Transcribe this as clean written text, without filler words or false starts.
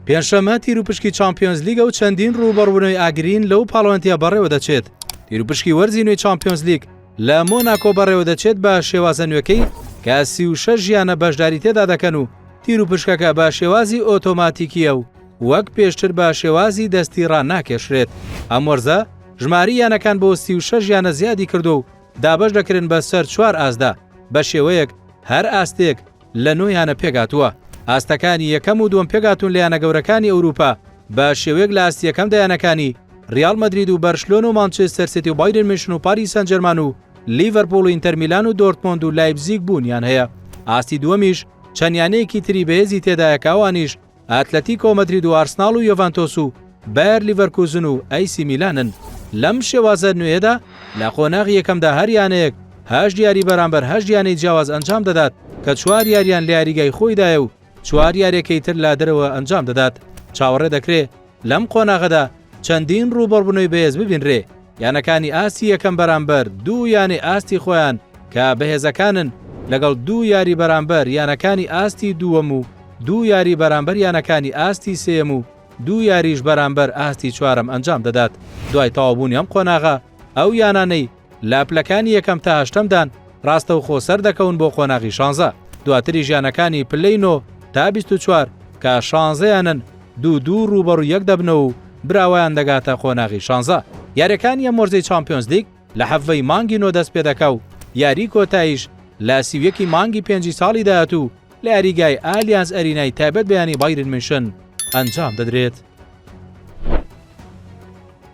پێنجشەممە تیروپشکی چامپیۆنزلیگە و چەندین ڕووبەڕوونەوەی ئاگرین لەو پاڵەوانێتییە بەڕێوەدەچێت. تیروپشکی وەرزی نوێی چامپیۆنزلیگ لە مۆناکۆ بەڕێوەدەچێت بە شێوازە نوێکەی کە 36 یانە بەشداری تێدا دەکەن و تیروپشکەکە بە شێوازی ئۆتۆماتیکییە و وەک پێشتر بە شێوازی دەستی ڕاناکێشرێت. ئەم وەرزە ژماری یانەکان بۆ 36 یانە زیادی کردووە و دابەش دەکرێن بە سەر چوار ئاستدا بە شێوەیەک هەر ئاستێک لە نۆ یانە پێکهاتووە. ئاستەکانی یەکەم و دووەم پێکهاتوون لە یانە گەورەکانی ئەوروپا بە شێوەیەک لە ئاستی یەکەمدا یانەکانی ریال مەدرید و بەرشلۆنە و مانچێستەر سیتی و بایرن میونشن و پاریس سانجێرمان و لیڤەرپوڵ و ئینتەر میلان و دۆرتمۆند و لایپزیگ بوونیان هەیە. ئاستی دووەمیش چەند یانەیەکی تری بەهێزی تێدایە کە ئەوانیش ئاتلەتیکۆ مەدرید و ئارسناڵ و یۆڤانتۆس و بایەر لیڤەرکوزن و ئەیسی میلانن. لەم شێوازە نوێیەدا لە قۆناغی یەکەمدا هەر یانەیەک هەشت یاری بەرامبەر هەشت یانەی جیاواز ئەنجام دەدات کە چوار یاریان لە یاریگای خۆیدایە و چوار یاریەکەی تر لە دەرەوە ئەنجام دەدات. چاوەڕێ دەکرێ لەم قۆناغەدا چەندین ڕووبەڕبوونەوەی بەهێز ببینرێ، یانەکانی ئاستی یەکەم بەرامبەر دوو یانەی ئاستی خۆیان کە بەهێزەکانن لەگەڵ دوو یاری بەرامبەر یانەکانی ئاستی دووەم و دوو یاری بەرامبەر یانەکانی ئاستی سێیەم و دوو یاریش بەرامبەر ئاستی چوارەم ئەنجام دەدات. دوای تەواوبوونی ئەم قۆناغە ئەو یانانەی لە پلەکانی یەکەم تا هەشتەمدان ڕاستەوخۆ سەردەکەون بۆ قۆناغی شانزە، دواتریش یانەکانی پلەی نۆ تا 24 کە شانزە یانەن دوو دوو ڕووبەڕووی یەک دەبنەوە و براوەیان دەگاتە قۆناغی شانزە. یاریەکانی ئەم وەرزەی چامپیۆنزلیگ لە حەڤەی مانگی نۆ دەست پێدەکا و یاری کۆتاییش لە 31 ی مانگی پێنجی ساڵی داهاتوو لە یاریگای ئالیانز ئەرینای تایبەت بە یانەی بایرن میونشن ئەنجام دەدرێت.